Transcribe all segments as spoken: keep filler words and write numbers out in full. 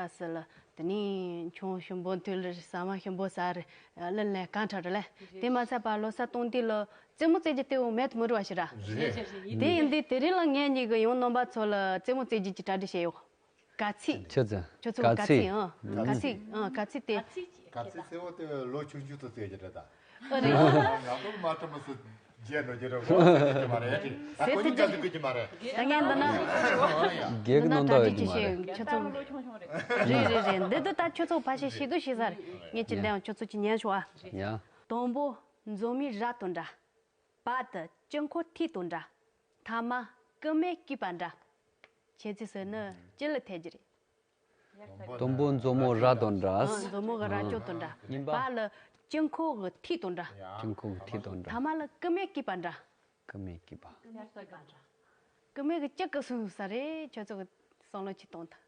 ཨ་སི་ལ། དེ་ནས་ཆུང་ཞིམ་པོ་འཐུལ་ལ་ཟ་མ་ཞིམ་པོ་ཟ་རེ་ལ་ལས་གང་དྲག་རེ་ལས། དེ་མ་ཚད་པ་ལོ་གསར་གཏོང་དུས་ལ་རྩེད་མོ་རྩེ་རྒྱུ་དེ་འུ་མེད་དུ་མི་རུ་བ་ཞིག་ར། རེད། དེ་ཡིན་དུས་དེ་རིང་ལ་ངེད་གཉིས་ཀྱི་ཡང་རྣམ་པ་ཚོ་ལ་རྩེད་མོ་རྩེ་རྒྱུ་གྱི་གྲ་སྒྲིག་བྱས་ཡོད། དཀའ་ཚིགས། ཁྱོད་ཚོ། ཁྱོད་ཚོ་དཀའ་ཚིགས། ཨང་། དཀའ་ཚིགས། ཨང་། དཀའ་ཚིགས་དེ། དཀའ་ཚིགས་གསལ་བོ་དེ་ལོ་ཆུང་ཆུང་དུ་རྩེ་རྒྱུ་རེད་ད། ཨ་རེད། ང་ཚོ་མ་ཐུབ་མ་སུ་རྗེས་འགྲོ་རྒྱུ་རེད་གོ། ཟེར་གྱི་མ་རེད། ད་ཁོ་གཉིས་ཀ་ཟེར་གྱི་མ་རེད། ད་ངས་འདི་ན། རྒྱལ་གི་འདི་ན་རྣམ་གྲ་དག་སྒྲིག་ཡོད་ཀྱི་ཀྱི་མ་རེད། ཞེས་ཁྱོད་ཚོ། རེད་རེད་རེད། འདི་དུ་ད་ཁྱོད་ཚོ་ཕ་ཤེས་ཤེས་དུ་ཤེས་ས་རེད། ངས་ཅི་འདྲ་ཡང་ཁྱོད་ཚོ་ཅི་ཉན་ཤོག་ཨ། ཡ། དང་པོ་མཛོ་མོའི་རྭ་དང་འདྲ། བར་དུ་དཀྱིལ་འཁོར་ཐིག་དང་འདྲ། ཐ་མ་རྐུན་མས་བརྐུས་པ་འདྲ། ཁྱེད་ཚོས་ཟེར་ནི་ཅི་ལ་འཐད་རྒྱུ་རེད། དང་པོ་མཛོ་མོ་རྭ་དང་འདྲ། ཨ། མཛོ་མོ་གི་རྭ་ཅོ་དང་འདྲ། གཉིས་པ། བར་ལ་དཀྱིལ་འཁོར་གི་ཐིག་དང་འདྲ། དཀྱིལ་འཁོར་གི་ཐིག་དང་འདྲ། ཐ་མ་ལ་རྐུན་མས་བརྐུས་པ་འདྲ། རྐུན་མས་བརྐུས་པ། རྐུན་མས་གི་ཅི་གི་སུན་ས་རེད། ཁྱོད་ཚོ་གི་བསམ་བློ་ཅི་གཏོང་ཐལ།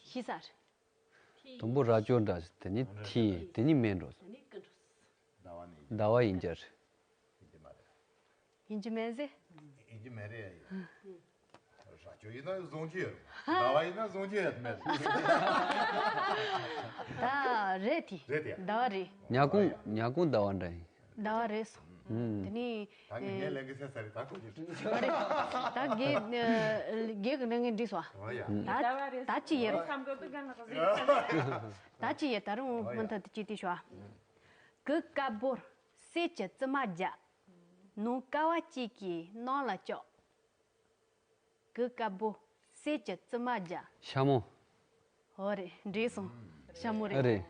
ཤི་ས་རེད། དུམ་བུ་རྭ་ཅོ་འདྲ། དེ་ནི་ཐིག་དེ་ནི་མེ་འགྲོ། ཟླ་བ་ནི་ཟླ་བ་ཡིན་རྒྱུ་རེད། ཡིན་གྱི་མ་རེད། ཡིན་གྱི་མེད་ཟེར། ཡིན་གྱི་མེད་རེད། རྭ་ཅོ་ཡིན་ན་བཟུང་རྒྱུ་ཡོད། ཟླ་བ་ཡིན་ན་བཟུང་རྒྱུ་ཡོད་མེད། ད་རེད་དེ། རེད་དེ། ཟླ་བ་རེད། ཉ་གུང་ཉ་གུང་ཟླ་བ་འདྲ་ཡིན། ཟླ་བ་རེད་སོང་། ཨུམ། དེ་ནི། ད་ངས་ངས་ལས་འགན་སེལ་ས་རེད། ད་གོ་རྒྱུ། ད་རེད། ད་རྒན་རྒན་གི་ལས་འགན་འགྲིག་སོང་། ཨོ་ཡ། ད་ད་ཅི་ཡེ་ར། ད་ཅི་ཡེ་ད་རུང་མུ་མཐུད་དུ་ཅི་དེ་ཤོག་གོས་དཀར་པོ་གསེར་གྱི་རྩེ་མོ་བརྒྱབ། ནམ་མཁའ་བ་གཅིག་གི་ནང་ལ་བཅུག་གོས་དཀར་པོ་གསེར་གྱི་རྩེ་མོ་བརྒྱབ། ཤ་མོ། ཨོ་རེད། འགྲིག་སོང་། ཤ་མོ་རེད། རེད།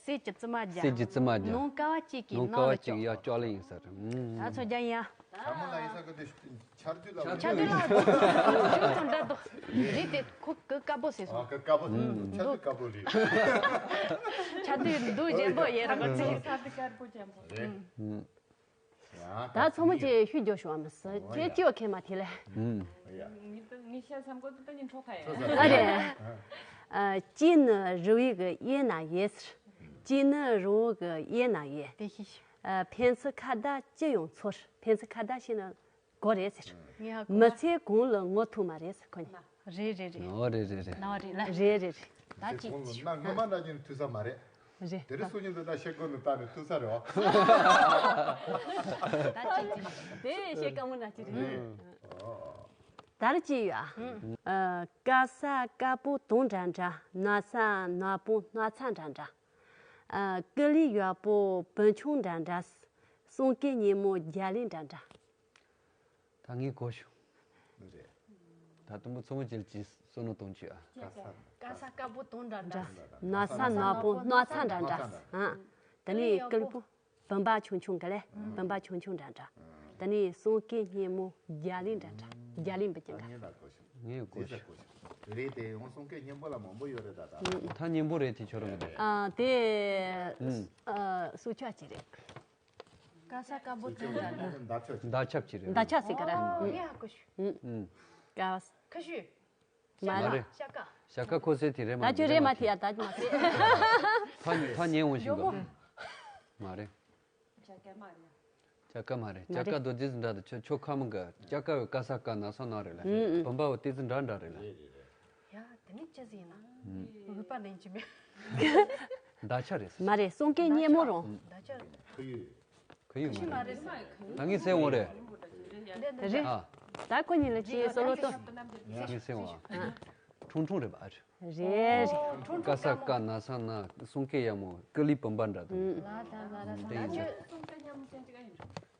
གསེར་གྱི་རྩེ་མོ་བརྒྱབ། གསེར་གྱི་རྩེ་མོ་བརྒྱབ། ནམ་མཁའ་བ་གཅིག་གི་ནང་ལ་བཅུག་ནམ་མཁའ་བ་གཅིག་ཡར་བཅུག་ལེ་ཡིན་ས་རེད། ཨུམ། ད་ཚོ་རྒྱ་ཡིན་ཡ། ཤ་མོ་ལ་ཡིན་ས་གི་དེ་ཆར་དུས་ལ། ཆར་དུས་ལ་ཆུ་ཚོད་འདྲ་འདུག་རེད་དེ། ཁོ་གོས་དཀར་པོ་ཟེར་སོང་། ཨ་གོས་དཀར་པོ། ཆར་དུས་དཀར་པོ་རེད། ཆར་དུས་འདུག་རྒྱན་པོ་ཡེ་ར་གོ་ཚིག་ཆར་དུས་དཀར་པོ་རྒྱན་པོ་རེད། ད་ཚང་མ་ཅིག་ཤུགས་རྒྱོབ་ཤོག་ཨ། མི་སྲིད་ཁྱེད་ཅི་ཡོད་མཁན་མ་དེ་ལས། ཨུམ། ངི་ཏི་ངི་ཤ་སམ་གོ་ཏི་ཏི་ཉིན་ཚོགས་ཁ་ཡ། ཨ་རེད། ཨ། གཅིག་ནི་རི་བོའི་གི་གཡས་ན་ཡོད་ཟེར། གཅིག་ནི་རི་བོ་གི་གཡས་ན་ཡོད། དེ་ཤི་ཤི། ཨ། ཕན་ཚུན་ཁ་བརྡ་ཅི་ཡོང་ཚོར། ཕན་ཚུན་ཁ་བརྡ་བྱས་ན་དགོས་རེད་ཟེར། ངས་ཧ་གོ་མི་ཚེ་གང་ལ་ངོ་ཐུག་མ་རེད་ཟེར་ཁོ་ནི། རེད་རེད་རེད། ཨོ་རེད་རེད་རེད། ནོར་རེད་ལ། རེད་རེད་རེད། ད་ཅིག་ཅིག་ན་ངོ་མ་ན་ཅིག་ཐུག་ས་མ་རེད། རེད། དེ་རིང་སུ་ཉིན་དུ་ད་ཤེས་དགོས་ནི་ད་ནི་ཐུག་ས་རེད་བ། ད་ཅིག་ཅིག་དེ་ཤེས་དཀའ་མོ་ན་ཅིག་རེད། ཨོ། ད་རེ་ཅིག་ཡོད་ཨ། ཨ། དཀར་ས་དཀར་པོ་དུང་འདྲ་འདྲ། ནག་ས་ནག་པོ་ནག་ཚ་འདྲ་འདྲ། ཨ། ཀི་ལི་ཡག་པོ་བུ་ཆུང་འདྲ་འདྲ། གསུང་སྐད་སྙན་མོ་རྒྱ་གླིང་འདྲ་འདྲ། ད་ངས་གོ་བྱུང་། རེད། ད་དུམ་བུ་མཚོ་མོ་ཅིག་ལ་ཅིག་བསམ་བློ་གཏོང་བྱོས་ཨ། དཀར་ས་དཀར་པོ་དུང་འདྲ་འདྲ། ནག་ས་ནག་པོ་ནག་ཚ་འདྲ་འདྲ། ཨ། དེ་ནས་ཀི་ལི་པོ་བུམ་པ་ཆུང་ཆུང་གི་ལས། བུམ་པ་ཆུང་ཆུང་འདྲ་འདྲ། དེ་ནས་གསུང་སྐད་སྙན་མོ་རྒྱ་གླིང་འདྲ་འདྲ། རྒྱ་གླིང་བུ་ཅན་འདྲ། ངས་གོ་བྱུང་། རེད་དེ་ཡང་གསུང་སྐད་སྙན་པོ་ལ་མང་པོ་ཡོད་རེད་ད་ད། ད་སྙན་པོ་རེད་དེ་ཁྱོད་རང་གི་རེད། ཨ། དེ། ཨ། སུ་ཆ་ཅི་རེད། དཀར་ས་དཀར་པོ་དུང་འདྲ་འདྲ། མདའ་ཆ་ཅིག་རེད། མདའ་ཆ་ཟེར་ག་ར། ཨོ། ངས་ཧ་གོ་ཤུ། ཨུམ། དཀར་ས། ཁ་ཤུ། མ་རེད། ཤ་ཀ། ཤ་ཀ་ཁོ་སེ་དེ་རེད་མ། ད་ཁྱོད་རེད་མ་དེ་ཡ་ད་མ་ཟེར། ཐ་ཐ་ཉན་འོང་ཞིག་གོ། མ་རེད། ཤ་ཀ་མ་རེད། ཤ་ཀ་མ་རེད། མ་ཤ་རེད། ཀ་རྡོ་རྗེ་འདྲ་དུ་ཆོ་ཆོ་ཁ་མོ་ག་ཤ་ཀ་བའི་ཀ་ས་ཀ་ན་ས་ན་རེད་ལ། ཨུམ་ཨུམ། བུམ་པ་བ་ཏི་ཙི་འདྲ་འདྲ་རེད་ལ། ཡ། དེ་ནི་ཅི་ཟིན་ན། འུ་པ་ལེན་གྱི་མེད། མདའ་ཆ་རེད། མ་རེད། གསུང་སྐད་སྙན་མོ་རང་། མདའ་ཆ། ཁོར་ཡུག་ཁོར་ཡུག་མ་རེད། ད་ངས་ཟེར་འོང་རེད། རེད། ཨ། ད་ཁོ་གཉིས་ལ་ཅི་བསམ་བློ་གཏོང་། ངས་ཟེར་འོང་ཨ། ཁྲུང་ཁྲུང་རེད་པ་ཨ། རེད་རེད། ཀ་ས་ཀ་ན་ས་ན། གསུང་སྐད་ཡག་མོ་ཀི་ལི་བུམ་པ་འདྲ་འདུག་ལ་ད་ལ་ལ་ད་ཁྱོད།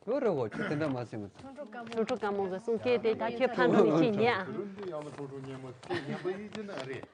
ཡོད་རེད་གོ། ཁྱོད་དེ་འདྲ་མ་ཟེར་མ། ཁྲུང་ཁྲུང་དཀར་མོ། ཁྲུང་ཁྲུང་དཀར་མོ་གི་གསུང་སྐད་དེ་ད་ཁྱོད་ཕན་འགྲོ་ནི་ཅི་ཉན་ཨ། རུམ་དུ་ཡག་མོ་ཁྲུང་ཁྲུང་སྙན་མོ་སྐད་སྙན་པོ་ཡིན་གྱི་ན་རེད།